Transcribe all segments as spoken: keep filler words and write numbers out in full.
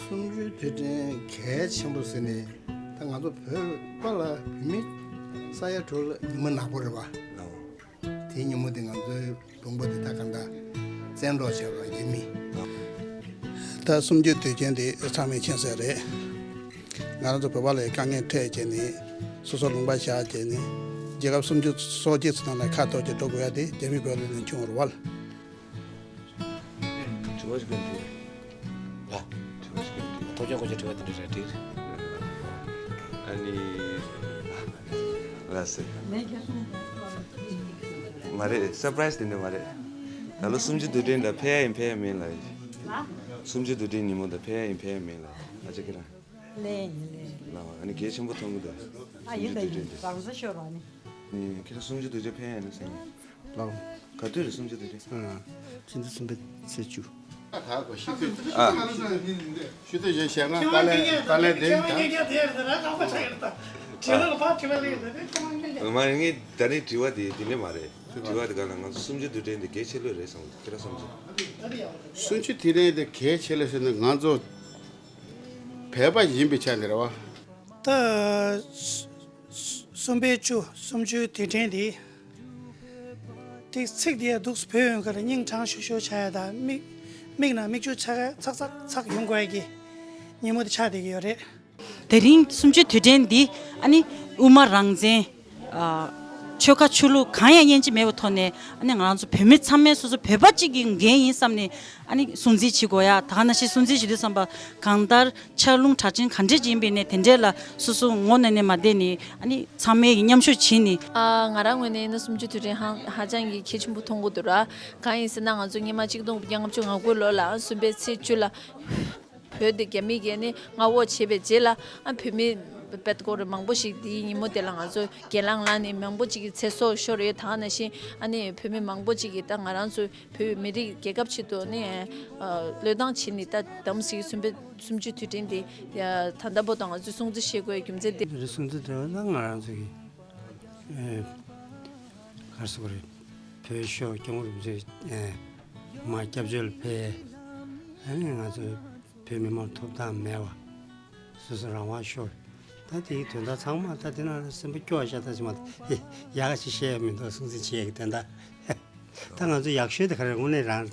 གསུམ་བཅུའི་དུས་དྲན་གལ་ཆེན་པོ་ཟེར་ནས་ད་ང་ཚོ་བོད་པ་ལ་བོད་མི་ས་ཡ་དྲུག་ལ་ཉི་མ་ནག་པོ་རེད་བ། དེའི་ཉིན་མོ་དེ་ང་ཚོའི་ལུང་པ་དེ་ད་ག་འདྲ་བཙན་འཕྲོག་བྱས་པ་རྒྱ་མི། ད་གསུམ་བཅུའི་དུས་ཆེན་དེ་ཚང་མས་མཁྱེན་གསལ་རེད། ང་རང་ཚོ་བོད་པ་ལ་དཀའ་ངལ་འཕྲད་བྱས་ནས་སོ་སོ་ལུང་པ་བཞག་བྱས་ནས་རྒྱལ་ཁབ་སུམ་ཅུ་སོ་གཅིག་ཙམ་ནང་ལ་ཁ་གཏོར་བྱས་འགྲོ་དགོས་ཡ་དེ་རྒྱ་མི་བོད་ལ་ལན་བྱུང་བ་རེད་བ། དྲི་བ་ཞིག་ག་འདྲི། ལ། དྲི་བ་ཞིག་ག་འདྲི། ཐོག་རྒྱག་གོ་ཆ་དྲི་བ་དེ་འདྲ་རེད་འགྲིག་རེད། ཨ་ནི། ལ་སེ། མ་རེད། སར་པ་རའི་སི་དེ་འདྲ་མ་རེད། ད་ལོ་གསུམ་བཅུ་དུས་དྲན་ལ་ཕེབས་ཡ་ཡིན་ཕེབས་ཡ་མིན་ལ། གསུམ་བཅུ་དུས་དྲན་ཉིན་མོ་ད་ཕེབས་ཡ་ཡིན་ཕེབས་ཡ་མིན་ལ། ཨ་ཅག་ཁྱེད་རང་། ལེ་ཡིན་ལེ། ལ་བ་ཨ་ནི་གལ་ཆེན་པོ་མཐོང་གི་འདུག་ཨ་ཡིན་ད་ཡིན། རང་ས་ཤོར་བ་ནི། ནི་ཁྱེད་རང་གསུམ་བཅུ་དུས་དྲན་ཕེབས་ཡ་ཡིན་ན་ཟེར་ནི། ལགས། ག་དུས་རེད་གསུམ་བཅུ་དུས་དྲན། ཨ། ཕྱི་ཟླ་གསུམ་པའི་ཚེས་བཅུ། ཨ། ཞུ་དེ་བཞིན་བཤད་ན་ཏཱ་ལའི་ཏཱ་ལའི་དེ་ད། ང་ངས་ད་ནི་དྲི་བ་དེ་དེ་འདྲ་མ་རེད། དྲི་བ་དེ་ག་ལ་ང་ཚོ་གསུམ་བཅུ་དུས་དྲན་དེ་གལ་ཆེ་ལོས་རེད་བསམ་གྱི་ཁྱེད་རང་བསམ་གྱི། གསུམ་བཅུ་དུས་དྲན་དེ་གལ་ཆེ་ལོས་ཟེར་ན་ང་ཚོ་བོད་པ་ཡིན་པའི་ཆ་ནས་རེད་བ། ད། གསུམ་པའི་བཅུ་གསུམ་བཅུའི་དུས་དྲན་དེ། དེ་ཚིག་དེ་ཡང་འདུག་སེ་བོད་ཡོང་གར་སྙིང་བྲང་ཤུར་ཤུར་ཆགས་ཡ་དང་མིག་མིག་ནང་མིག་ཆུ་ཆག་ཡ་ཚག་ཚག་ཚག་ཡོང་དགོས་ཡ་གི་ཉིན་མོ་དེ་ཆགས་བསྡད་ཀྱི་ཡོད་རེད། དེ་རིང་གསུམ་བཅུའི་དུས་དྲན་འདི་ཨ་ནི་དབུ་མ་རང་བཙན། ཨ། ཆོལ་ཁ་ཆོས་ལུགས་གང་ཡང་དབྱེ་འབྱེད་མེད་པའི་ཐོག་ནས་ཨ་ནི་ང་རང་ཚོ་བོད་མི་ཚང་མས་སོ་སོ་བོད་པ་གཅིག་གི་འགན་ཡིན་བསམ་ནས་ཨ་ནི་སྲུང་བརྩི་བྱེད་དགོས་ཡ། ད་ག་ནང་བཞིན་སྲུང་བརྩི་བྱེད་དུས་ཙམ་པ་གང་ལྟར་ཆར་རླུང་དྲག་ཆེན་ག་འདྲས་ཅིག་ཡིན་པའི་ནས་དེ་འདྲས་ལ་སོ་སོ་ངོ་གནོད་ནས་མ་བསྡད་ནས་ཨ་ནི་ཚང་མས་མཉམ་ཞུགས་བྱས་ནས། ཨ། ང་རང་ངོས་ནས་ཡིན་ན་གསུམ་བཅུའི་དུས་དྲན་ཧ་ཧ་ཅང་གི་གལ་ཆེན་པོ་མཐོང་གི་འདུག་ར། གང་ཡིན་ཟེར་ན་ང་ཚོ་སྔོན་མ་གཅིག་སྟོང་དགུ་བརྒྱ་ལྔ་བཅུ་ང་དགུ་ལོ་ལ་གསུམ་པའི་ཚེས་བཅུ་ལ། བོད་དེ་རྒྱ་མི་གིས་ནི་མངའ་འོག་བྱས་པའི་རྗེས་ལ་ཨ་བོད་མི་དཔེ་སྐོར་མང་པོ་ཞིག་དེའི་ཉིན་མོ་དེ་ལ་ང་ཚོ་གྱེན་ལངས་ལངས་ནས་མང་པོ་ཅིག་གི་ཚེ་སྲོག་ཤོར་ཡོད། ད་ག་ནང་བཞིན་ཨ་ནི་བོད་མི་མང་པོ་ཅིག་གིས་ད་ང་རང་ཚོ་བོད་མི་རིགས་རྒྱལ་ཁབ་ཆེད་དུ་ནི་ཨ་བློས་བཏང་བྱས་ནས་ད་དམ་སྲི་གསུམ་པའི་གསུམ་བཅུའི་དུས་དྲན་དེ་ད་ལྟ་བར་དུ་ང་ཚོས་སྲུང་བརྩི་བྱེད་དགོས་རྒྱུ་མཚན་དེ། རེ་སྲུང་བརྩི་དེ་ད་ང་རང་ཚོ་གི་ཨེ་ག་རེ་ཟེར་དགོས་རེད། བོད་ཤོག་སྐྱབས་མགོན་རིན་པོ་ཆེ་ཨེ་མར་སྐྱབས་བཅོལ་ཕེབས། ཨ་ནི་ང་ཚོ་བོད་མི་མང་ཐོབ་ཐང་མེད་པ། སོ་སོ་རང་དབང་ཤོར། ད་དེའི་དོན་དག་ཚང་མ་ད་དེ་ན་སེམས་པ་སྐྱོ་བ་ཤ་སྟག་ཅིག་མ་གཏོགས་ཡག་ག་ཅིག་བཤད་ཡ་མི་འདུག་སྲུང་བརྩི་བྱེད་ཡ་གི་དོན་དག་ད་ང་ཚོ་ཡག་ཤོས་དེ་ག་རེ་དངོས་གནས་རང་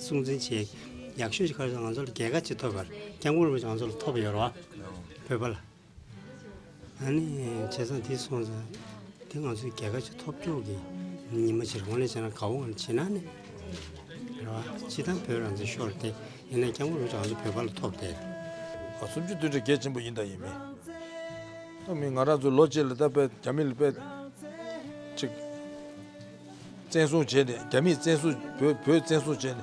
སྲུང་བརྩི་བྱེད་ཡག་ཤོས་ཅིག་ག་རེ་ང་ཚོ་ལ་རྒྱལ་ཁ་ཅིག་ཐོབ་པར་སྐྱབས་མགོན་རིན་པོ་ཆེ་ང་ཚོ་ལ་ཐོབ་པ་ཡོད་རེད་བ། བོད་པ་ལ། ཨ་ནི་བྱས་ཙང་དེ་སོང་ཙང་དེ་ང་ཚོའི་རྒྱལ་ཁ་ཅིག་ཐོབ་ཕྱོགས་ཀྱི་ཉི་མ་ཅིག་རེད། དངོས་གནས་བྱས་ན་དགའ་བོ་ང་བྱེད་ན་ནི་རེད་བ། སྤྱི་བཏང་བོད་རང་བཙན་ཤོར་ཏེ་ཡིན་ན་སྐྱབས་མགོན་རིན་པོ་ཆེ་ང་ཚོ་བོད་པ་ལ་ཐོབ་སྟེ། ཨ་སུམ་ཅུ་དོན་གྲུབ་གལ་ཆེན་པོ་ཡིན་དང་ཡིན་མིན། ཨ་མི་ང་རང་ཚོ་ལོ་གཅིག་ལ་ད་དཔེ་རྒྱ་མི་ལ་དཔེ་ཅིག་བཙན་བཟུང་བྱས་ནས་རྒྱ་མིས་བཙན་བཟུང་བོད་བོད་བཙན་བཟུང་བྱས་ནས་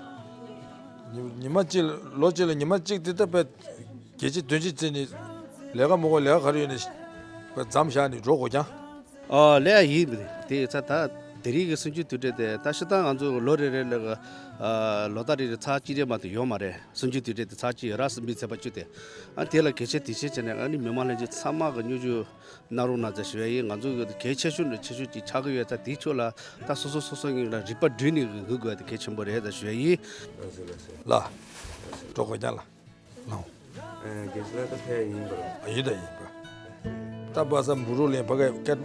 ཉི་ཉི་མ་གཅིག་ལ་ལོ་གཅིག་ལ་ཉི་མ་གཅིག་དེ་ད་དཔེ་བརྒྱད་ཅུ་དོན་གཅིག་བརྩིས་ནས་ལས་ཀ་མ་དགོས་ལས་ཀ་ག་རེ་ཡོད་ནས་དཔེ་མཚམས་བཞག་ནས་འགྲོ་དགོས་ཀྱང་། ཨ་ལས་ཡིན་པ་རེད་དེ་ཚ་ད་དེ་རིང་གི་སུམ་ཅུ་དུས་དྲན་དེ་ད་སྤྱིར་བཏང་ང་ཚོ་ལོ་རེ་རེ་ལ་ཨ་ལོ་ལྟར་རེ་རེ་ཚར་གཅིག་རེ་མ་གཏོགས་ཡོད་མ་རེད། སུམ་ཅུ་དུས་དྲན་དེ་ཚར་གཅིག་ཡོད་ར། སུམ་པའི་ཚེས་པ་བཅུ་དེ། ཨ་དེ་ལ་གལ་ཆེ་དེ་ཆེ་བྱས་ནས་ཨ་ནི་མི་མང་ལྷན་རྒྱས་ཚང་མ་གི་སྙོབ་བསྡུར་གནང་རོགས་གནང་ཟེར་ཞུ་ཡ་ཡིན། ང་ཚོ་གི་གལ་ཆེ་ཤོས་ནས་ཆེ་ཤོས་ཅིག་ཆགས་ཀྱི་ཡོད་ཙང་དེའི་ཕྱོགས་ལ་ད་སོ་སོ་སོ་སོ་གི་ལ་རིག་པ་བསྒྲིམས་ནས་སྒུག་དགོས་ཡ་དེ་གལ་ཆེན་པོ་རེད་ད་ཞུ་ཡ་ཡིན། ལགས་སོ་ལགས་སོ། ལགས་སོ། འགྲོ་དགོས་ཀྱང་ལགས། ལགས་སོ། ཨ་རྒན་ཁྱེད་རང་ད་ཕེབས་ཡ་ཡིན་པ་རེད། ཡིན་ད་ཡིན་པ། ད་པ་ས་འབུ་རུ་ལེན་ཕ་གའི་ཀར་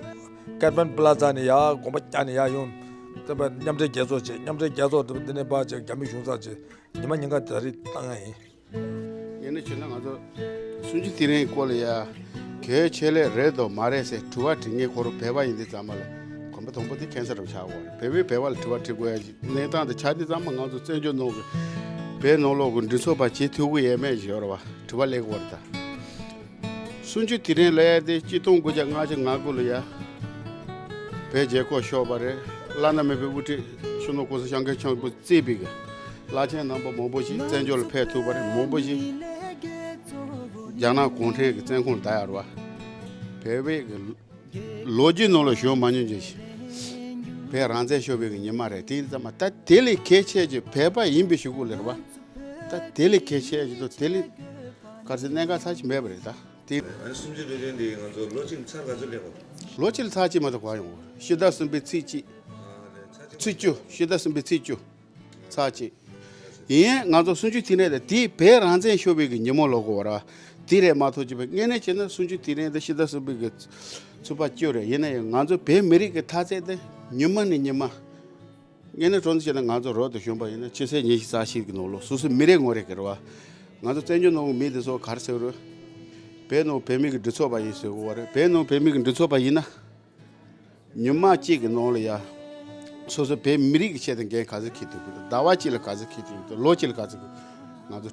ཀར་པན་པ་ལ་ཛ་ནས་ཡར་དགོན་པ་བཀྱག་ནས་ཡར་ཡོང་། ད་པ་མཉམ་འབྲེལ་རྒྱལ་ཚོགས་བྱས། མཉམ་འབྲེལ་རྒྱལ་ཚོགས་དེ་འདི་ནས་ཕར་བྱས་རྒྱ་མི་གཞུང་ཚབ་བྱས། ཉི་མ་ཉིན་ག་ད་རེས་བཏང་ཡ་ཡིན། ཡིན་ན་བྱས་ན་ང་ཚོ་སུམ་ཅུ་དེ་རིང་སྐོར་ལ་ཡ་གལ་ཆེ་ལེ་རེད་དོ་མ་རེད་ཟེར་དྲི་བ་དྲི་མཁན་ཁོ་རང་བོད་པ་ཡིན་དུས་ཙམ་པ་ལ་གོམ་པ་དང་པོ་དེ་ཁྱད་མཚར་རུ་ཆགས་འོང་། བོད་པས་བོད་པ་ལ་དྲི་བ་དྲི་དགོས་ཡ་ཞིག་གནས་སྟངས་དེ་ཆགས་དུས་ཙམ་པ་ང་ཚོ་བཙན་བྱོལ་ནང་གི་བོད་ནང་ལོགས་ཀྱི་མགྲིན་ཚབ་པ་བྱེད་ཐུབ་ཀྱི་ཡོད་མེད་ཞིག་ཡོད་རེད་བ། དྲི་བ་སླེབས་ཀྱི་ཡོད་རེད་ད། སུམ་ཅུ་དེ་རིང་ལ་ཡ་དེ་གཅིག་སྟོང་དགུ་བརྒྱ་ལྔ་བཅུ་ང་དགུ་ལ་ཡ་བོད་རྒྱལ་ཁབ་ཤོར་བ་རེད། བླ་ན་མེད་པའི་དབུ་ཁྲིད་སྤྱི་ནོར་གོང་ས་སྐྱབས་མགོན་ཆེན་པོ་གཙོས་པའི་གི་བླ་ཆེན་རྣམ་པ་མང་པོ་ཞིག་བཙན་བྱོལ་ལ་ཕེབས་ཐུབ་པ་རེད། མང་པོ་ཞིག་རྒྱ་ནག་གུང་ཁྲན་གྱི་བཙོན་ཁང་ལ་བསྡད་ཡོད་རེད་བ། བོད་པའི་གི་ལོ་རྒྱུས་ནང་ལ་བྱུང་མ་མྱོང་རྒྱུ་ཞིག་བོད་རང་བཙན་ཤོར་བའི་གི་ཉི་མ་རེད། དེ་ཡིན་ཙང་མ་ད་དེ་ལས་གལ་ཆེ་ཅིག་བོད་པ་ཡིན་པའི་གཞུག་གུ་ལ་རེད་བ། ད་དེ་ལས་གལ་ཆེ་ཅིག་ཏུ་དེ་ལས་ག་ཚོད་གནད་འགག་ཚ་ཅིག་མེད་པ་རེད་ད། དེ། ཨ་ནི་སུམ་ཅུ་དུས་དྲན་འདི་ང་ཚོ་ལོ་གཅིག་ཚར་ག་ཚོད་སླེབས་པ། ལོ་གཅིག་ལ་ཚར་གཅིག་མ་གཏོགས་གང་ཡོང་། ཕྱི་ཟླ་གསུམ་པའི་ཚེས་གཅིག་ཨ་ནི་ཚར་གཅིག་ཚེས་བཅུ། ཕྱི་ཟླ་གསུམ་པའི་ཚེས་བཅུ། ཚར་གཅིག་ཡིན། ང་ཚོ་གསུམ་བཅུའི་དུས་དྲན་དེ་དེའི་བོད་རང་བཙན་ཤོར་བའི་གི་ཉིན་མོ་ལོ་གོ་བ་ར། དེ་རེད་མ་གཏོགས་ཅི་བས་དངོས་གནས་བྱས་ན་གསུམ་བཅུའི་དུས་དྲན་དེ་ཕྱི་ཟླ་གསུམ་པའི་གི་ཚུ་པ་བཅུ་རེད། ཡིན་ན་ཡང་ང་ཚོ་བོད་མི་རིགས་ཀྱི་མཐའ་ཚད་དེ་ཉི་མ་ནས་ཉི་མ། དངོས་གནས་དྲང་གནས་བྱས་ན་ང་ཚོ་རོགས་དེ་གཞོན་པ་ཡིན་ན་ཆུ་ཚོད་ཉི་ཤུ་རྩ་བཞི་གི་ནང་ལོགས་སོ་སོའི་མི་རེ་ངོ་རེ་གི་རེད་བ། ང་ཚོ་བཙན་བྱོལ་ནང་གི་མི་དེ་ཚོ་ག་རེ་ཟེར་རུ། བོད་ནང་བོད་མི་གི་འདུ་ཚོགས་པ་ཡིན་ཟེར་གོ་བ་རེད། བོད་ནང་བོད་མི་གི་འདུ་ཚོགས་པ་ཡིན་ན། ཉི་མ་གཅིག་གི་ནང་ལ་ཡ། སོ་སོ་བོད་མི་རིགས་ཀྱི་ཆེད་དུ་འགན་ག་ཚོད་འཁྱེར་ཐུབ་ཀྱི་འདུག་ཟླ་བ་གཅིག་ལ་ག་ཚོད་འཁྱེར་ཐུབ་ཀྱི་འདུག་ལོ་གཅིག་ལ་ག་ཚོད་ང་ཚོ།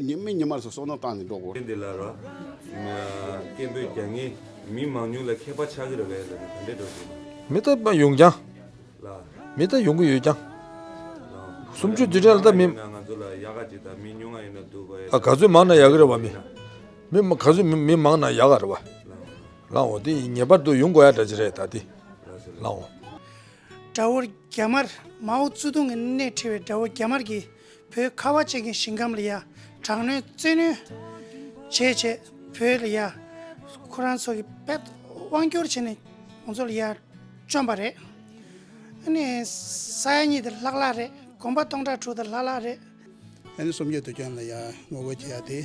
ཉི་མ་ཉི་མ་ལ་སོ་སོ་ནང་བཏང་ནས་འགྲོ་དགོས། འདི་ལ་ར། སྐད་འབོད་རྒྱག་མཁན་མི་མང་ཉུང་ལ་ཁྱད་པར་ཆགས་ཀྱི་རེད་པས་ཟེར་ནས་ག་འདྲས་འགྲོ་གི་མི་ད་མ་ཡོང་ཀྱང་། ལ། མི་ད་ཡོང་གི་ཡོད་ཀྱང་། ལ། སུམ་ཅུ་དུས་དྲན་ལ་ད་མི། ང་ཚོ་ལ་ཡག་ག་ཅིག་ད་མི་ཉུང་ང་ཡིན་ན་འདུག་ག་ཨ་ག་ཚོད་མང་ན་ཡག་གི་རེད་བ་མི། མི་མ་ག་ཚོད་མི་མི་མང་ན་ཡག་ག་རེད་བ། ལའོ་དེ་ངེས་པར་དུ་ཡོང་དགོས་ཡ་འདྲ་ཅིག་རེད་ད་དེ། ལའོ། དགྲ་བོ་རྒྱ་དམར་མའོ་ཙེ་ཏུང་གི་སྣེ་ཁྲིད་པའི་དགྲ་བོ་རྒྱ་དམར་གྱིས་བོད་ཁ་བ་ཅན་གྱི་ཞིང་ཁམས་ལ་ཡ་དྲག་གནོན་བཙན་གནོན་བྱས་བྱས་བོད་ལ་ཡ་ཁོ་རང་ཚོ་གི་དཔེ་དབང་སྒྱུར་བྱས་ནས་ང་ཚོ་ལ་ཡ་བཅོམ་པ་རེད། ཨ་ནི་ས་ཡ་གཉིས་དེ་ལྷག་ལྷག་རེད། དགོན་པ་སྟོང་ཕྲག་དྲུག་དེ་ལྷག་ལྷག་རེད། ཨ་ནི་གསུམ་བཅུའི་དུས་དྲན་ལ་ཡ་ངོ་རྒོལ་བྱེད་ཡ་དེ།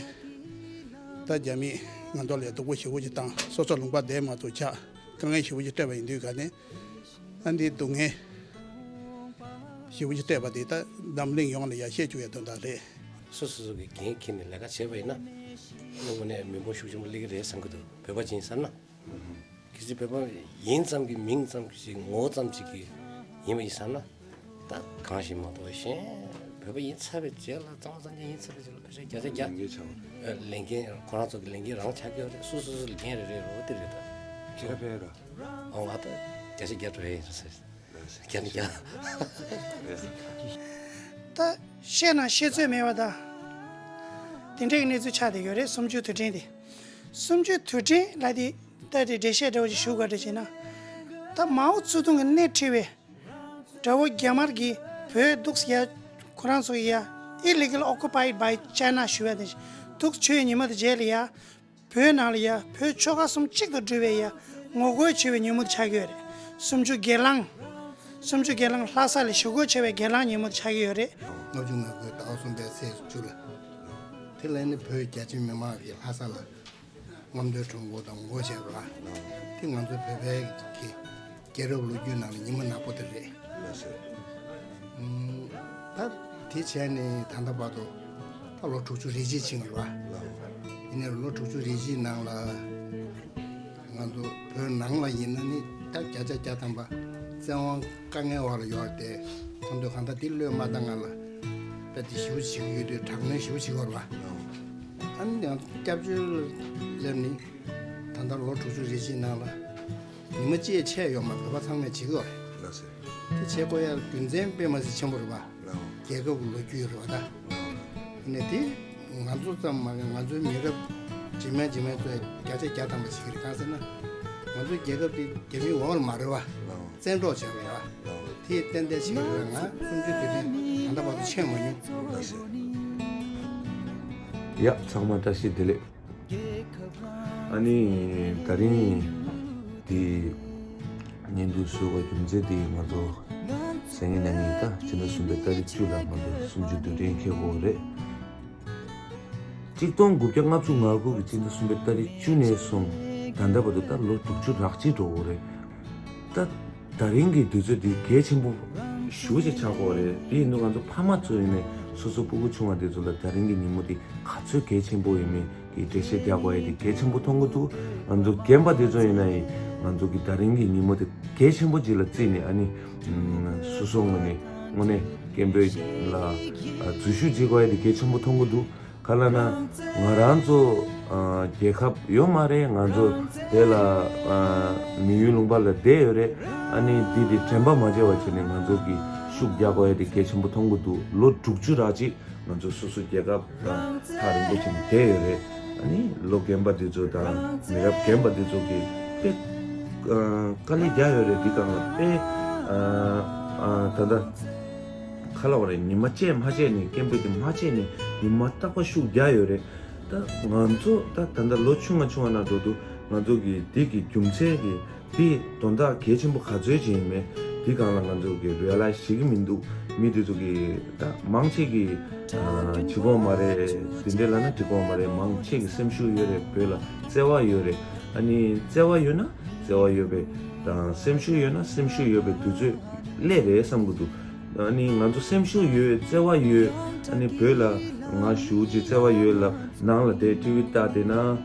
ད་རྒྱ་མིས་ང་ཚོ་ལ་ཡ་སྡུག་པོ་ཞེ་པོ་ཅིག་བཏང་། སོ་སོ་ལུང་པ་བསྡད་མ་ཐུབ་ཆགས། དཀའ་ངལ་ཞེ་པོ་ཅིག་སྤྲད་པ་ཡིན་དུས་ག་ནས། ཨ་འདི་སྡུག་བསྔལ་ཞེ་པོ་ཅིག་སྤྲད་པ་དེ་ད་འཛམ་གླིང་ཡོངས་ལ་ཡ་བཤད་བཅུག་ཡ་དོན་དག་རེད། སོ་སོ་སོ་གི་འགན་འཁྱེར་ནས་ལས་ཀ་བྱས་པ་ཡིན་ན། དངོས་གནས་མི་འབོར་ཤུགས་ཆེན་པོ་སླེབས་ཀྱི་རེད་བསམ་གྱི་འདུག་བོད་པ་ཅིག་ཡིན་བསམ་ན། གལ་སྲིད་བོད་པ་ཡིན་ཙམ་གྱི་མིང་ཙམ་ཞིག་ངོ་བོ་ཙམ་ཞིག་གི་ཡིན་པ་ཡིན་བསམ་ན། ད་གང་ཞིག་མ་གཏོགས་གཞན་བོད་པ་ཡིན་ཚར་བའི་རྗེས་ལ་གཙང་མ་གཙང་རྐྱང་ཡིན་ཚར་བའི་རྗེས་ལ་ཕལ་ཆེར་བརྒྱ་ཆ་བརྒྱ། ལས་འགན་ཆགས་པ་རེད། ལས་འགན་ཁོ་རང་ཚོ་གི་ལས་འགན་རང་ཆགས་ཀྱི་ཡོད་རེད། སོ་སོ་སོ་ལས་འགན་རེ་རེ་རོ་དེ་རེད་ད། ཁྱེད་ཀ་ཕེབས་ར། ཨོ་ང་ད་བརྒྱ་ཆ་བརྒྱ་འགྲོ་ཡ་ཡིན་ཟེར། བརྒྱ་ནི་བརྒྱ། ད་བཤད་ན་བཤད་ཚོད་མེད་པ་ད། དེ་འདྲའི་གནས་ཚུལ་ཆགས་བསྡད་ཡོད་རེད། གསུམ་བཅུའི་དུས་དྲན་དེ། གསུམ་བཅུའི་དུས་དྲན་ལ་དེ་ད་དེ་འགྲེལ་བཤད་འདྲ་བོ་ཞིག་ཞུ་དགོས་འདྲ་བྱས་ན། ད་མའོ་ཙེ་ཏུང་གི་སྣེ་ཁྲིད་པའི་དགྲ་བོ་རྒྱ་དམར་གྱིས་བོད་འདུག་ཡ། ཁོ་རང་ཚོ་ཡ་illegal occupied by China ཞུ་བ་དེ་འདུག་བྱས་ཉིན་མོ་དེ་རྗེས་ལ་ཡ། བོད་ནང་ལ་ཡ་བོད་ཆོལ་ཁ་གསུམ་གཅིག་ཏུ་སྒྲིལ་བའི་ཡ་ངོ་རྒོལ་བྱེད་པའི་ཉིན་མོ་དེ་ཆགས་ཀྱི་ཡོད་རེད། གསུམ་བཅུ་སྒེར་ལངས། གསུམ་བཅུ་སྒེར་ལངས་ལྷ་ས་ལ་ཞུ་སྒོ་བྱེད་པའི་སྒེར་ལངས་ཉིན་མོ་དེ་ཆགས་ཀྱི་ཡོད་རེད། ལྔ་བཅུ་ང་དགུའི་ཟླ་བ་གསུམ་པའི་ཚེས་བཅུ་ལ། དེ་ལ་ནི་བོད་རྒྱ་ཆེ་མི་མང་གིས་ལྷ་ས་ལ་རྔམ་སྟོན་ཁྲོམ་སྐོར་དང་ངོ་རྒོལ་བྱས་པ་ལ། དེ་ང་ཚོའི་བོད་པའི་གི་རྒྱལ་རབས་ལོ་རྒྱུས་ནང་ལ་ཉི་མ་ནག་པོ་དེ་རེད། ལགས་སོ། ཨུམ། ད་དེ་བྱས་ནས་ད་ལྟ་བར་དུ་ད་ལོ་དྲུག་ཅུ་རེ་གཅིག་ཕྱིན་པ་རེད་བ། ལགས། ཡིན་ནའི་ལོ་དྲུག་ཅུ་རེ་གཅིག་ནང་ལ་ང་ཚོ་བོད་ནང་ལ་ཡིན་ན་ནི་ད་བརྒྱ་ཆ་བརྒྱ་ཐམ་པ་བཙན་དབང་དཀའ་ངལ་འོག་ལ་ཡོད་དེ། ཁོང་ཚོས་གང་ལྟར་དེ་བློས་མ་བཏང་སྔ་ལ་དཔེ་དེ་ཞེ་པོ་བྱེད་ཀྱི་ཡོད་དུས་དྲག་གནོན་ཞེ་པོ་བྱེད་ཀྱི་ཡོད་རེད་བ། ཨ་ནི་ཡང་སྐྱབས་བཅོལ་སླེབས་ནི་ད་ལྟ་ལོ་དྲུག་ཅུ་རེ་གཅིག་ནང་ལ། ཉི་མ་གཅིག་ཆད་ཡོད་མ་རེད། བོད་པ་ཚང་མས་བྱེད་ཀྱི་ཡོད་རེད། ལགས་སོ། དེ་བྱེད་དགོས་ཡ་རྒྱུ་མཚན་དཔེ་མ་སྲིད་ཆེན་པོ་རེད་བ། ལགས། རྒྱལ་ཁབ་ཀྱི་ལོ་རྒྱུས་རེད་བ་ད། ཡིན་ནའི་དེ་ང་ཚོ་ཙམ་མ་རེད། ང་ཚོའི་མི་རབས་རྗེས་མའི་རྗེས་མའི་ཚོས་བརྒྱ་ཆ་བརྒྱ་ཐམ་པ་བྱེད་ཀྱི་རེད། གང་ཟེར་ན། ང་ཚོའི་རྒྱལ་ཁབ་དེ་རྒྱ་མིའི་འོག་ལ་མ་རེད་བ། ལགས། བཙན་འཕྲོག་བྱས་པ་རེད་བ། ལགས། དེ་ཏན་ཏན་བྱེད་ཀྱི་རེད། ང་གསུམ་བཅུའི་དུས་དྲན་ད་ལྟ་བར་དུ་ཆད་མ་མྱོང་། ལགས་སོ། ཡ་ཚང་མ་བཀྲ་ཤིས་བདེ་ལེགས། ཨ་ནི་ད་རིང་འདི་བརྙན་ཐུང་བཟོས་པའི་རྒྱུ་མཚན་འདི་ང་ཚོ་སང་ཉིན་གནངས་ཉིན་ད་ཕྱི་ཟླ་གསུམ་པའི་ཏ་རིག་བཅུ་ལ་ང་ཚོ་གསུམ་བཅུའི་དུས་དྲན་འཁེལ་དགོས་རེད། གཅིག་སྟོང་དགུ་བརྒྱ་ལྔ་བཅུ་ང་དགུ་གི་ཕྱི་ཟླ་གསུམ་པའི་ཏ་རིག་བཅུ་ནས་བཟུང་ད་ལྟ་བར་དུ་ད་ལོ་དྲུག་ཅུ་རག་གཅིག་འགྲོ་གི་རེད། ད། ད་རིང་གི་དུས་ཚོད་འདི་གལ་ཆེན་པོ་ཞེ་པོ་ཅིག་ཆགས་ཀྱི་ཡོད་རེད། དེ་ཡིན་དུས་ང་ཚོ་ཕ་མ་ཚོ་ཡིན་ནའི་སོ་སོ་སྤུ་གུ་ཆུང་བ་དེ་ཚོ་ལ་ད་རིང་གི་ཉིན་མོ་འདི་ག་ཚོད་གལ་ཆེན་པོ་ཡིན་མིན་གྱི་འགྲེལ་བཤད་རྒྱག་དགོས་ཡ་དེ་གལ་ཆེན་པོ་མཐོང་གི་འདུག་ང་ཚོ་རྒན་པ་དེ་ཚོ་ཡིན་ནའི་ང་ཚོ་གི་ད་རིང་གི་ཉིན་མོ་དེ་གལ་ཆེན་པོ་ཅིག་ལ་བརྩིས་ནས། ཨ་ནི་སོ་སོ་ངོས་ནས་དངོས་གནས་སྐད་འབོད་ལ་འཛུལ་ཞུགས་བྱེད་དགོས་ཡ་དེ་གལ་ཆེན་པོ་མཐོང་གི་འདུག་ག་ལབ་ན། ང་རང་ཚོ་ཨ་རྒྱལ་ཁབ་ཡོད་མ་རེད། ང་ཚོ་དེ་ལ་ཨ་མི་ཡུལ་ལུང་པ་ལ་བསྡད་ཡོད་རེད། ཨ་ནི་འདི་དེ་དྲན་པ་མ་བརྗེད་པ་བྱས་ནས་ང་ཚོ་གི་ཤུགས་རྒྱག་དགོས་ཡ་དེ་གལ་ཆེན་པོ་མཐོང་གི་འདུག་ལོ་དྲུག་ཅུ་རག་ཅིག་ང་ཚོ་སོ་སོ་རྒྱལ་ཁབ་དང་ཐག་རིང་པོ་ཅིག་ནས་བསྡད་ཡོད་རེད། ཨ་ནི་ལོ་རྒན་པ་འདི་ཚོ་དང་མི་རབས་རྒན་པ་འདི་ཚོ་གིས་དཔེ་ཨ་དཀའ་ལས་རྒྱག་ཡོད་རེད། འདི་སྒང་ལ་དཔེ་ཨ་ཨ་ད་ལྟ། ཁ་ལ་བ་རེད། ཉི་མ་བཅད་མ་བཅད་ནས་སྐད་འབོད་དེ་མ་བཅད་ནས་ཉི་མ་རྟག་པ་ཤུགས་རྒྱག་ཡོད་རེད། ད་ང་ཚོ་ད་ད་ལྟ་ལོ་ཆུང་ང་ཆུང་བ་ན་འགྲོ་དུས་ང་ཚོ་གི་འདི་གི་རྒྱུ་མཚན་གི་འདི་དོན་དག་གལ་ཆེན་པོ་ག་ཚོད་ཅིག་ཡིན་མེད་ དེ་སྒང་ལ་ང་ཚོ་གི་རེ་ལ་ཞིག་གི་མི་འདུག་མི་དེ་ཚོ་གི་ད་མང་ཆེ་གི་ཨ་བྱེད་ཀྱི་ཡོད་མ་རེད། དེ་འདྲ་ལབ་ན་འགྲིག་གི་ཡོད་མ་རེད། མང་ཆེ་གི་སེམས་ཤུགས་ཡོད་རེད། བོད་ལ་བརྩེ་བ་ཡོད་རེད། ཨ་ནི་བརྩེ་བ་ཡོད་ན་བརྩེ་བ་ཡོད་པའི་དང་སེམས་ཤུགས་ཡོད་ན་སེམས་ཤུགས་ཡོད་པའི་དུས་ཚོད་སླེབས་རེད་བསམ་གྱི་འདུག་ཨ་ནི་ང་ཚོ་སེམས་ཤུགས་ཡོད། བརྩེ་བ་ཡོད། ཨ་ནི་བོད་ལ་ང་བཞུགས་ཀྱི་བརྩེ་བ་ཡོད་ལབ་ནང་ལ་དེ་ཊི་ཝི་ལྟ་དེ་ན།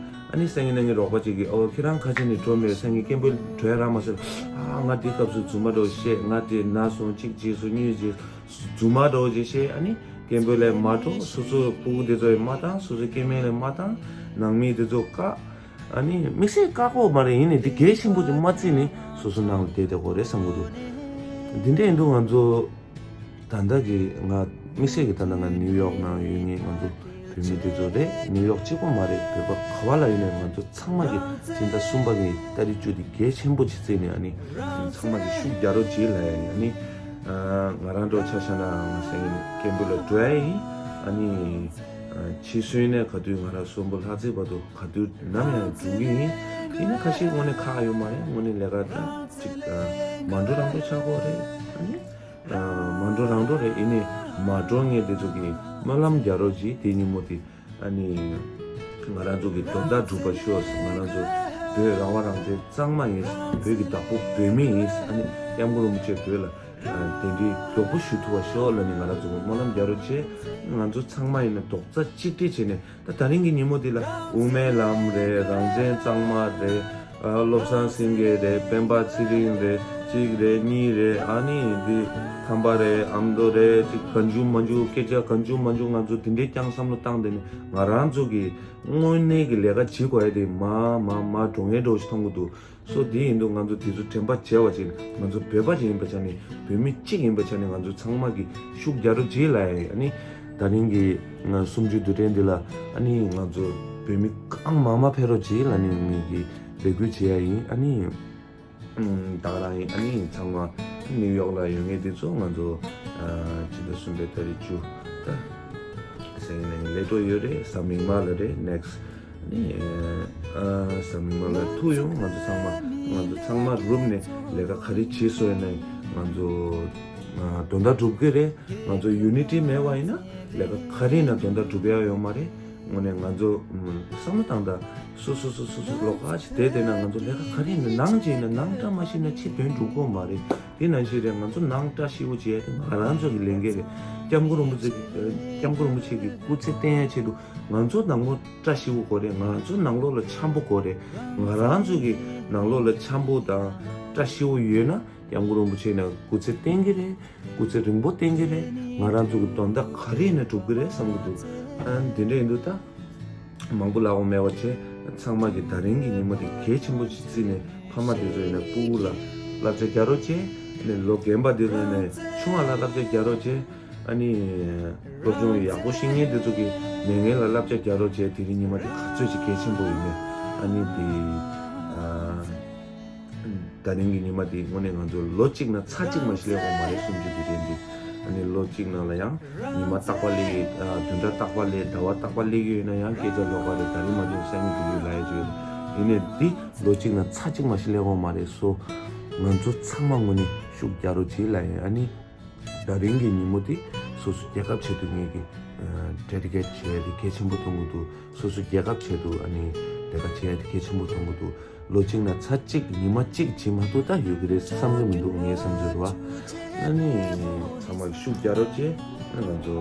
ཨ་ནི་སང་ཉིན་གནངས་ཉིན་རོགས་པ་གཅིག་གིས་ཨོ་ཁྱེད་རང་ཁ་ཆེ་ནས་འགྲོ་མེད། སང་ཉིན་སྐད་འབོད་འགྲོ་ཡ་རག་མ་སོང་། ཨ་ང་དེ་སྐབས་སུ་རྫུན་མ་འདྲ་བོ་བཤད། ང་དེ་ན་སོང་གཅིག་བྱས་སོང་གཉིས་བྱས་རྫུན་མ་འདྲ་བོ་ཅིག་བཤད། ཨ་ནི་སྐད་འབོད་ལས་མ་འགྲོ། སོ་སོའི་སྤུ་གུ་དེ་ཚོ་ཡང་མ་བཏང་། སོ་སོའི་སྐྱེ་དམན་ལས་མ་བཏང་། ནང་མི་དེ་ཚོ་བཀག་ཨ་ནི་དམིགས་བསལ་བཀག་གི་ཡོད་མ་རེད། ཡིན་ནའི་དེ་གལ་ཆེན་པོ་དེ་མ་བརྩིས་ནས་སོ་སོ་ནང་ལ་བསྡད་བསྡད་དགོས་རེད་བསམ་གྱི་འདུག་འདི་འདྲ་ཡིན་དུས་ང་ཚོ་ད་ལྟ་གི་ང་དམིགས་བསལ་གྱི་ད་ལྟ་ང་ནིའུ་ཡོག་ནང་ཡོད་མཁན་ང་ཚོ་བོད་མི་དེ་ཚོ་རེད། ནིའུ་ཡོག་གཅིག་པོ་མ་རེད། བོད་པ་ག་བ་ལ་ཡིན་ནའི་ང་ཚོ་ཚང་མ་གི་སྤྱི་ཟླ་གསུམ་པ་གི་ཏ་རིག་བཅུ་དེ་གལ་ཆེན་པོ་ཅིག་བརྩིས་ནས། ཨ་ནི་ཚང་མ་གི་ཤུགས་རྒྱག་རོགས་བྱེད་ལབ་ཡ་ཡིན། ཨ་ནི་ང་རང་འདྲ་བོ་ཆ་བཞག་ན་ང་སང་ཉིན་སྐད་འབོད་ལ་འགྲོ་ཡ་ཡིན། ཨ་ནི་ཕྱི་སོན་ནས་ག་དུས་ང་རང་གསོན་པོ་ལྷག་ཚེས་བར་དུ་ག་དུས་ནམ་ཡང་འགྲོ་གི་ཡིན། ཡིན་ན་ཁ་ཤས་དངོས་གནས་ཁག་ཡོད་མ་རེད། དངོས་གནས་ལས་ཀ་ད་ཅིག་མ་འགྲོ་རང་འགྲོ་ཆགས་ཀྱི་ཡོད་རེད། ཨ་ནི་མ་འགྲོ་རང་འགྲོ་རེད། ཡིན་ནའི་མ་འགྲོ་མཁན་དེ་ཚོ་གི་སྨོན་ལམ་རྒྱག་རོགས་གྱིས། དེ་ཉིན་མོ་དེ་ཨ་ནི་ང་རང་ཚོ་གི་དོན་དག་འགྲུབ་པ་ཤོག་ང་རང་ཚོ་བོད་རང་དབང་རང་བཙན་གཙང་མ་ཡིན། བོད་ཀྱི་བདག་པོ་བོད་མི་ཡིན། ཨ་ནི་སྐྱབས་མགོན་རིན་པོ་ཆེ་བོད་ལ་གདན་འདྲེན་མགྱོགས་པོ་ཞུ་ཐུབ་པ་ཤོག་ལབ་ནས་ང་རང་ཚོ་གི་སྨོན་ལམ་རྒྱག་རོགས་བྱེད། ང་ཚོ་ཚང་མ་ཡིན་ན་རྡོག་རྩ་གཅིག་སྒྲིལ་བྱས་ནས། ད་དེ་རིང་གི་ཉིན་མོ་འདི་ལ་དབུ་མའི་ལམ་རེད། རང་བཙན་གཙང་མ་རེད། ཨ་བློ་བཟང་སེང་གེ་རེད། སྤེན་པ་ཚེ་རིང་རེད། གཅིག་རེད། གཉིས་རེད། ཨ་ནི་འདི་ཁམས་པ་རེད། ཨ་མདོ་རེད། ཅིག་གང་བྱུང་མང་བྱུང་སྐད་ཆ་གང་བྱུང་མང་བྱུང་ང་ཚོ་དེ་འདྲའི་རྐྱང་བསམ་བློ་བཏང་བསྡད་ནས་ང་རང་ཚོ་གི་དངོས་གནས་ཀྱི་ལས་ཀ་བྱེད་དགོས་ཡ་དེ་མར་མར་མར་འགྲོ་ངེས་འགྲོ་ཞིག་མཐོང་གི་འདུག་སོ་དེ་ཡིན་དུས་ང་ཚོ་དེ་ཚོ་དྲན་པ་བརྗེད་པ་ཅིག་ང་ཚོ་བོད་པ་ཅིག་ཡིན་པའི་ཆ་ནས་བོད་མི་གཅིག་ཡིན་པའི་ཆ་ནས་ང་ཚོ་ཚང་མ་གིས་ཤུགས་རྒྱག་རོགས་གྱིས་ལབ་ཡ་ཡིན། ཨ་ནི་དེ་རིང་གི་ང་གསུམ་བཅུའི་དུས་དྲན་འདི་ལ་ཨ་ནི་ང་ཚོ་བོད་མི་གང་མང་མང་ཕེབས་རོགས་གྱིས་ལབ་ནས་ངེད་ཀྱིས་རེ་སྐུལ་བྱེད་ཡ་ཡིན། ཨ་ནི་ད་ག་རང་ཡིན། ཨ་ནི་ཚང་མ་ནིའུ་ཡོག་ལ་ཡོད་མཁན་དེ་ཚོ་ང་ཚོ་ཕྱི་ཟླ་གསུམ་པའི་ཏ་རིག་བཅུ་ད་སང་ཉིན་ལས་འགྲོ་ཡོད་རེད། གཟའ་མིག་དམར་ལ་རེད། ནེག་སི་ནི་ཨ་གཟའ་མིག་དམར་ལ་ཐུག་ཡོང་། ང་ཚོ་ཚང་མ་ང་ཚོ་ཚང་མ་རུབ་ནས་ལས་ཀ་ག་རེ་བྱེད་སོ་ཡིན་ན་ང་ཚོ་དོན་དག་འགྲུབ་ཀྱི་རེད། ང་ཚོ་ཡུ་ནི་ཊི་མེད་པ་ཡིན་ན་ལས་ཀ་ག་རེ་ཡིན་ན་དོན་དག་འགྲུབ་ཡ་ཡོད་མ་རེད། དངོས་གནས་ང་ཚོ་བསམ་བློ་བཏང་ད་སོ་སོ་སོ་སོ་སོ་ལོགས་ཀ་ཅིག་བསྡད་བསྡད་ན་ང་ཚོ་ལས་ཀ་ག་རེ་ཡིན་ན་ནང་བྱས་ན་ནང་བཀྲ་མ་ཤིས་ན་ཕྱི་དོན་འགྲུབ་ཀྱི་ཡོད་མ་རེད། དེ་ནང་བཞིན་རེད། ང་ཚོ་ནང་བཀྲ་ཤིས་པོ་བྱས་ཏེ་ང་རང་ཚོ་གི་ལས་འགན་རེད། སྐྱབས་མགོན་རིན་པོ་ཆེ་སྐྱབས་མགོན་རིན་པོ་ཆེ་གི་སྐུ་ཚེ་བརྟན་ཡ་ཆེད་དུ་ང་ཚོ་ནང་ལོགས་བཀྲ་ཤིས་པོ་དགོས་རེད། ང་ཚོ་ནང་ལོགས་ལ་འཆམ་པོ་དགོས་རེད། ང་རང་ཚོ་གི་ནང་ལོགས་ལ་འཆམ་པོ་དང་བཀྲ་ཤིས་པོ་ཡོད་ན་སྐྱབས་མགོན་རིན་པོ་ཆེ་ནས་སྐུ་ཚེ་བརྟན་གྱི་རེད། སྐུ་ཚེ་རིང་པོ་བརྟན་གྱི་རེད། ང་རང་ཚོ་གི་དོན་དག་ག་རེ་ཡིན་ན་འགྲུབ་ཀྱི་རེད་བསམ་གྱི་འདུག་ཨ་འདི་འདྲ་ཡིན་དུས་ད། མང་པོ་ལབ་དགོས་མེད་པ་བྱས། ཚང་མ་གིས་ད་རིང་གི་ཉིན་མོ་དེ་གལ་ཆེན་པོ་ཞིག་བརྩིས་ནས་ཕ་མ་དེ་ཚོ་ཡིན་ན་སྤུ་གུ་ལ་བསླབ་བྱ་རྒྱག་རོགས་བྱས། ཨ་ནི་ལོ་རྒན་པ་དེ་ཚོ་ཡིན་ན་ཆུང་བ་ལ་བསླབ་བྱ་རྒྱག་རོགས་བྱས། ཨ་ནི་སློབ་སྦྱོང་ཡག་པོ་ཤེས་མཁན་དེ་ཚོ་གིས་མེད་མཁན་ལ་བསླབ་བྱ་རྒྱག་རོགས་བྱས། དེ་རིང་ཉིན་མོ་དེ་ག་ཚོད་ཅིག་གལ་ཆེན་པོ་ཡིན་མིན། ཨ་ནི་དེ་ཨ། ད་རིང་གི་ཉི་མ་འདི་དངོས་གནས་ང་ཚོ་ལོ་གཅིག་ནང་ཚར་གཅིག་མ་ཞིག་སླེབས་ཡོད་མ་རེད། གསུམ་བཅུའི་དུས་དྲན་འདི། ཨ་ནི་ལོ་གཅིག་ནང་ལ་ཡང་ཉི་མ་རྟག་པར་སླེབས་ཡོད། ཨ་བདུན་ཕྲག་རྟག་པར་སླེབས། ཟླ་བ་རྟག་པར་སླེབས་ཀྱི་ཡོད་ན་ཡང་སྐད་ཆ་ལོགས་ཀ་རེད། ད་རིང་མ་བྱུང་སང་ཉིན་འགྲོ་གི་ཡོད་ལབ་ཡ་ཅིག་ཡོད། ཡིན་ནའི་འདི་ལོ་གཅིག་ནང་ཚར་གཅིག་མ་ཞིག་སླེབས་ཡོད་མ་རེད། སོ་ང་ཚོ་ཚང་མ་དངོས་གནས་ཤུགས་རྒྱག་རོགས་བྱེད་ལབ་ཡིན། ཨ་ནི་ད་རིང་གི་ཉིན་མོ་འདི་སོ་སོ་རྒྱལ་ཁབ་ཆེད་དུ་ངེད་ཀྱིས་ཨ་ཌེ་ཌི་ཀེཊ་བྱེད་ཡ་དེ་གལ་ཆེན་པོ་མཐོང་གི་འདུག་སོ་སོ་རྒྱལ་ཁབ་ཆེད་དུ་ཨ་ནི་ལས་ཀ་བྱེད་ཡ་དེ་གལ་ཆེན་པོ་མཐོང་གི་འདུག་ལོ་གཅིག་ནང་ཚར་གཅིག་ཉི་མ་གཅིག་བྱེད་མ་ཐུབ་ད་ཡོད་ཀྱི་རེད་བསམ་གྱི་མི་འདུག་ངའི་བསམ་ཚུལ་རེད་བ། ཨ་ནི་ཚང་མ་གིས་ཤུགས་རྒྱག་རོགས་བྱེད། ང་ཚོ་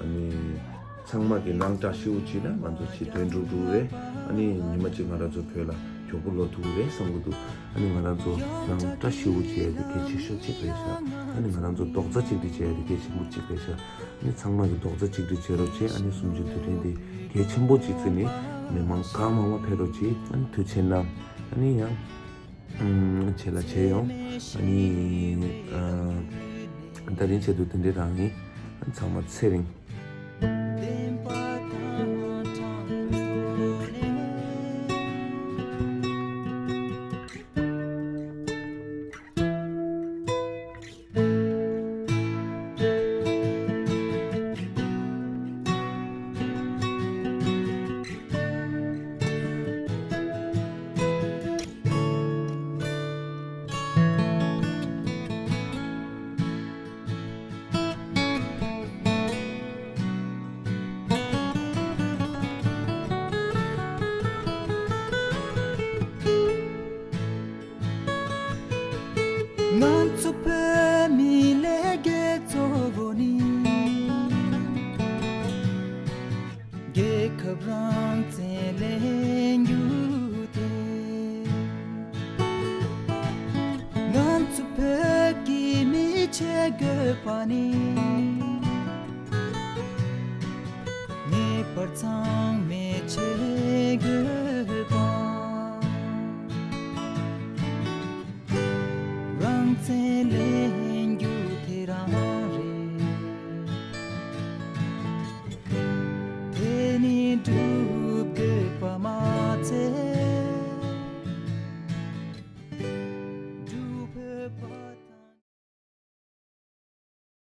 ཨ་ནི་ཚང་མ་གིས་ནང་བཀྲ་ཤིས་པོ་བྱེད་ན་ང་ཚོ་ཕྱི་དོན་འགྲུབ་འགྲུབ་རེད། ཨ་ནི་ཉི་མ་གཅིག་ང་རང་ཚོ་བོད་ལ་མགྱོགས་པོ་ལོག་ཐུབ་ཀྱི་རེད་བསམ་གྱི་འདུག་ཨ་ནི་ང་རང་ཚོ་ནང་བཀྲ་ཤིས་པོ་བྱེད་ཡ་དེ་གལ་ཆེ་ཤོས་གཅིག་རེད་ཤག་ཨ་ནི་ང་རང་ཚོ་རྡོག་རྩ་གཅིག་སྒྲིལ་བྱེད་ཡ་དེ་གལ་ཆེན་པོ་གཅིག་རེད་ཤག་ཨ་ནི་ཚང་མ་གིས་རྡོག་རྩ་གཅིག་སྒྲིལ་བྱེད་རོགས་བྱེད། ཨ་ནི་གསུམ་བཅུའི་དུས་དྲན་དེ་གལ་ཆེན་པོ་གཅིག་བརྩིས་ནས་མི་མང་གང་མང་མང་ཕེབས་རོགས་བྱེད། ཨ་ནི་དུས་ཆེན་གནང་། ཨ་ནི་ཡང་ཨམ་བྱེད་ལ་བྱེད་ཡོང་། ཨ་ནི་ཨ་ད་རིང་ཆེད་དུ་དེ་འདྲའི་རང་ཡིན། ཨ་ནི་ཚང་མ་ཚེ་རིང་། ནི།